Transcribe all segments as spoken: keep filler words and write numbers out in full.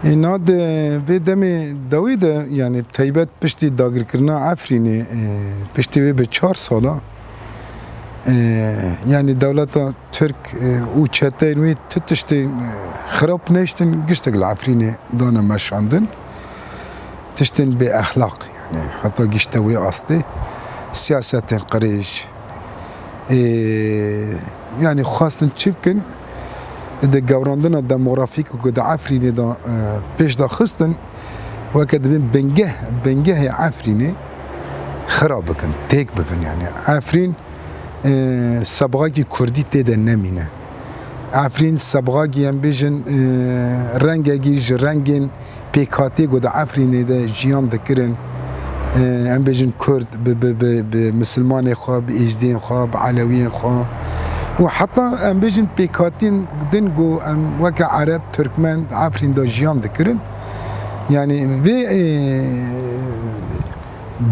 Ê, na di vê demê dawî de, yanî taybet piştî dagirkirina Efrînê, e, piştî wê bi çar sala, e, yanî dewleta Tirk, e, û çeteyên wî tu tiştên, e, xirab nehiştin, giştek li Efrînê dane meşandin. Tiştên bêexlaq, yanî heta gişte wê astê. Siyasetên qirêj, e, yanî xwestin çi bikin, di gewrandina demografîk ku di Efrînê de, e, pêş de xistin, weke dibên bingeh, bingehê Efrînê xira bikin, têk bibin. Yanî Efrîn, e, sebxakî kurdî tê de nemîne. Efrîn sebxakî, em bêjin, e, rengekî ji rengên pêkhatiyê ku di Efrînê de jiyan dikirin, e, em bêjin Kurd, bi, bi, bi, bi Misilmanê xwe, bi Êzdiyên xwe, bi Elewiyên xwe û heta em bêjin pêkhatiyên din ku em weke Ereb, Tirkmen di Efrîn de jiyan dikirin. Yanî vê, e,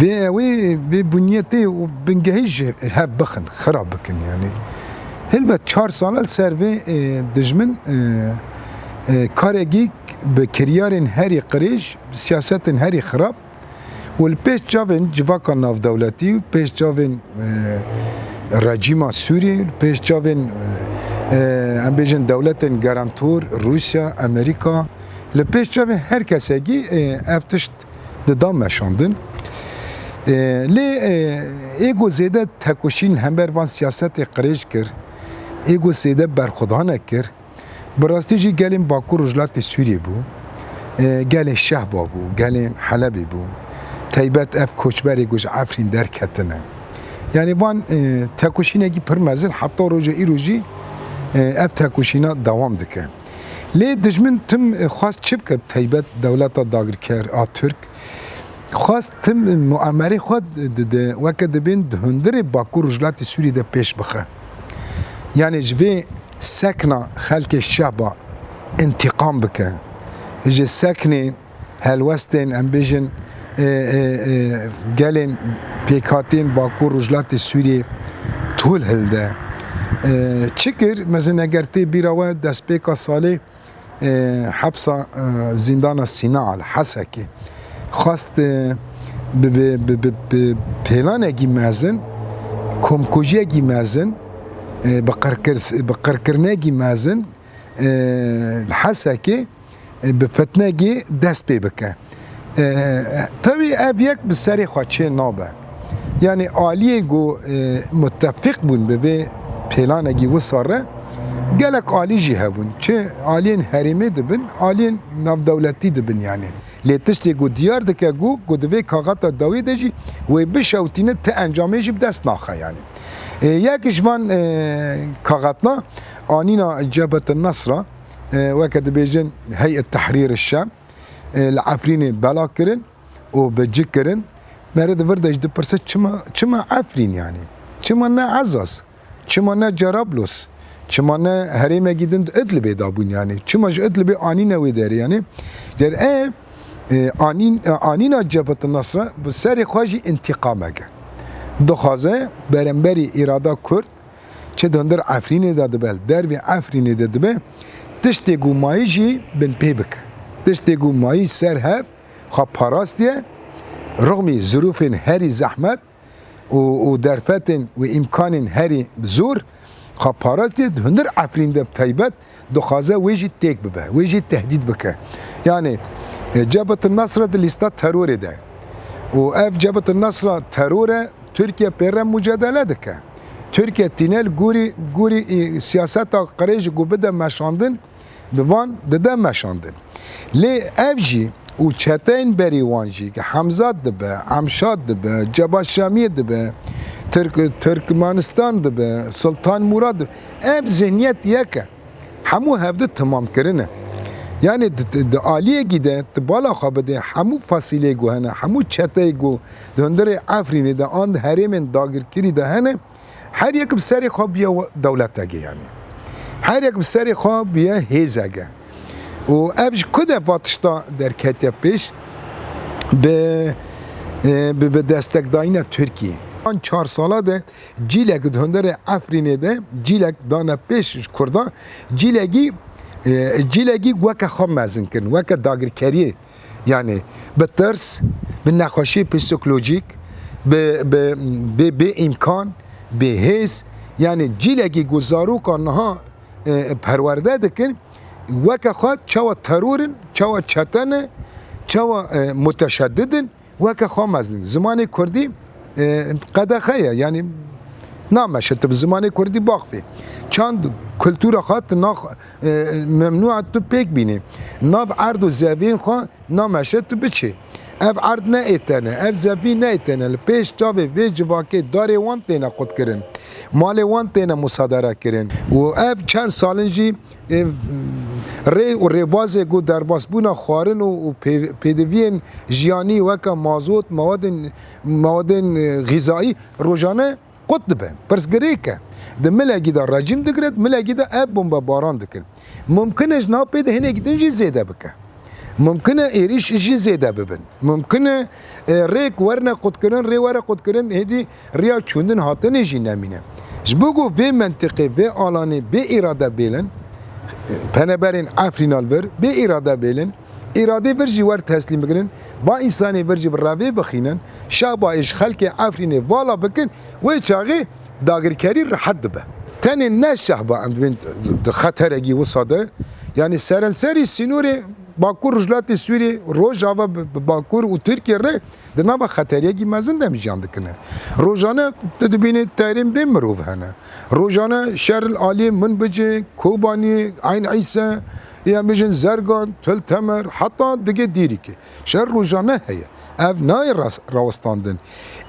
vê ew ê, vê bunyetê û bingehî ji hev bixin, xira bikin yanî. Helbet çar sal e li ser vê, e, dijmin, e, e, karekî bi kiryarên herî qirêj, bi siyasetên herî xirab û li pêş çavên civaka navdewletî û pêş çavên, e, rejîma Sûriyê, li pêş çavên, e, em bêjin dewletên garantor, Rûsya, Amerîka, li pêş çavên her kesekî, e, ev tişt dida meşandin. E, lê, e, ê ku zêde tekoşîn hember van siyasetê qirêj kir, ê ku zêde berxwedanek kir, bi rastî jî gelên Bakur Rojhilatê Sûriyê bû, e, gelên Şehba bû, gelên Helebê bû. Taybet ev koçberê ku ji Efrîn derketine. Yanî van, e, tekoşînekî pir mezin heta roja îro jî, e, ev tekoşîna dewam dike. Lê dijmin tim, e, xwest çi bike, taybet dewleta dagirker a Tirk? Xwest tim muamerê xwe di, di, weke dibên di hundirê Bakur Rojhilatê Sûriyê de pêş bixe. Yanî ji vê sekna xelkê Şehba întîqam bike. Ji seknê helwestên, em bêjin, e, e, e, gelên pêkhatiyên Bakur Rojhilatê Sûriyê tol hilde. E, çi kir? Mezin eger tê bîra we destpêka salê, e, hepsa, e, zîndana Sîna li Hesekê xwest, e, bi, bi, bi, bi, bi pêlanekî mezin, komkujiyekî mezin, e, bi qirkir-, bi qirkirinekî mezin, e, li Hesekê, e, bi fitnekî dest pê bike. E, tevî ev yek bi serê xwe çê nabe. Yanî aliyên ku, e, mutefîq bûn bi vê pêlanekî wisa re, gelek alî jî hebûn. Çi aliyên herêmê dibin, aliyên navdewletî dibin yanî. Lê tiştê ku diyar dike ku, ku di vê kaxeta dawî de jî wê bişewtîne ti encamê jî bi dest naxe yanî. E, yek ji van, e, kaxetna anîna Cebhet Nesra, e, weke dibêjin Heyet Tehrîr Şam, e, li Efrînê bela kirin û bi cik kirin. Mere di vir de jî dipirse, çima, çima Efrîn yanî? Çima ne Ezaz? Çima ne Cerablos? Çima ne herêmekî din di Idlibê de bûn yanî? Çima ji Idlibê anîne wê derê yanî? Ger ev, e, anîn-, e, anîna Cebhet Nesra bi serê xwe jî întîqamek e. Dixwaze beremberî îrada Kurd, çi di hundir Efrînê de dibe, li dervê Efrînê de dibe, tiştê ku mayî jî binpê bike. Tiştê ku mayî ser hev xwe parastiye, rixmî zirûfên herî zehmet û, û derfetên û îmkanên herî zor xwe parastiye, di hundir Efrîn de bi taybet dixwaze wê jî têk bibe, wê jî tehdît bike. Yanî, e, Cebhet Nesra di lîsta terorê de. Û ev Cebhet Nesra teror e, Tirkiye pê re mucadele dike. Tirkiye tîne li gorî, gorî, e, siyaseta qirêj ku bide meşandin, bi van dide meşandin. Lê ev jî û çeteyên berî wan jî, ki Hemzat dibe, Emşad dibe, Ceba Şamiyê dibe, Tirk-, Tirkmenistan dibe, Sultan Murad dibe, ev zihniyet yek e. Hemû hevdu timam kirine. Yanî di, di, di aliyekî de, di bala xwe bidê, hemû fasîleyê ku hene, hemû çeteyê ku di hundirê Efrînê de an di herêmên dagirkirî de hene, her yek bi serê xwe bûye we-, dewletekê yanî. Her yek bi serê xwe bûye hêzeke. Û ev ji ku de va tişta derketiye pêş? Bi, e, bi, bi destekdayîna Tirkiyê. An çar sala de cîlek di hundirê Efrînê de cîlek dane pêş ji Kurdan, cîlekî E, cîlekî weke xwe mezin kirin, weke dagirkeriyê, yani bi tirs, bi nexweşiyê psîkolojîk, bi, bi, bi, bi îmkan, bi hêz, yani cîlekî ku zarokan niha, e, perwerde dikin, weke xwe çawa teror in, çawa çete ne, çawa, e, muteşeddid in, weke xwe mezin. Zimanê kurdî, e, qedexe ye, yani nameşe tu bi zimanê kurdî baxivî. Çand kultura xwe tu nax-, e, memnû e tu pêk bînî. Nav erd û zeviyên xwe nameşe tu biçî. Ev erd ne ê te ne, ev zevî ne ê te ne. Li pêş çavê vê civakê darê wan têne qutkirin. Malê wan têne musadere kirin. Û ev çend sal in jî, e, rê û rêbazê ku derbasbûna xwarin û, û pê-, pêdiviyên jiyanî weke mazot, mawadên, mawadên, e, xîzayî rojane qut dibe. Pirsgirêk e. Di milekî de rejîm digire, di milekî de ev bombebaran dikin. Mumkin e ji nav pê de hinekî din jî zêde bike. Mumkin e êrîş jî zêde bibin. Mumkin e, e, rêk werine qutkirin, rê were qutkirin, hêdî riya çûndin hatinê jî nemîne. Ji bo ku vê mentiqê, vê alanê bê îrade bêlin, e, peneberên Efrîna li vir bê îrade bêlin, îradê vir jî wer teslîm bikirin, va însanê vir jî bi revê bixînin, şehbayê ji xelkê Efrînê vala bikin, wê çaxê dagirkerî rehet dibe. Tenê ne şehba em dibên di xeterekî wisa de, yanî serenserî sînorê Bakur Rojhilatê Sûriyê, Rojava bi, bi Bakur û Tirkiye re di nava xeteriyekî mezin de em jiyan dikine. Rojane tu dibînî teyrên bê mirov hene. Rojane şer li aliyê Minbicê, Kobaniyê, Eyn Îse, ya bêjin Zergan, Til Temer, heta digê Dîrîkê. Şer rojane heye. Ev nayê ras-, rawestandin.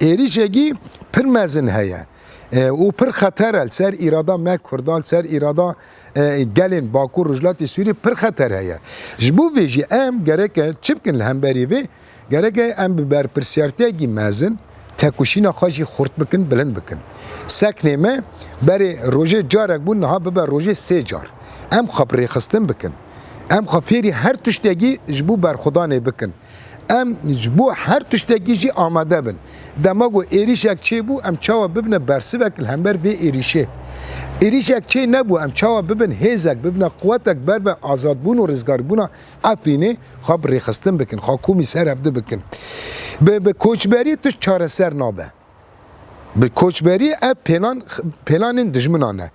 Êrîşekî pir mezin heye. E, û pir xeter e li ser îrada me Kurdan, li ser îrada, e, gelên Bakur Rojhilatê Sûriyê pir xeter heye. Ji bo vê jî em gereke çi bikin li hemberî vê? Gereke em bi berpirsiyartiyekî mezin tekoşîna xwe jî xurt bikin, bilind bikin. Seknê me berê rojê carek bû, niha bibe rojê sê car. Em xwe bi rêxistin bikin. Em xwe fêrî her tiştekî ji bo berxwedanê bikin. Em ji bo her tiştekî jî amade bin. Dema ku êrîşek çêbû, em çawa bibine bersivek li hember vê êrîşê? Êrîşek çê nebû, em çawa bibin hêzek, bibine quwetek ber ve azadbûn û rizgarbûna Efrînê xwe bi rêxistin bikin, xwe komî ser hevdu bikin. Bi, bi koçberî tişt çareser nabe. Bi koçberî ev pêlan, pêlanên dijminan e.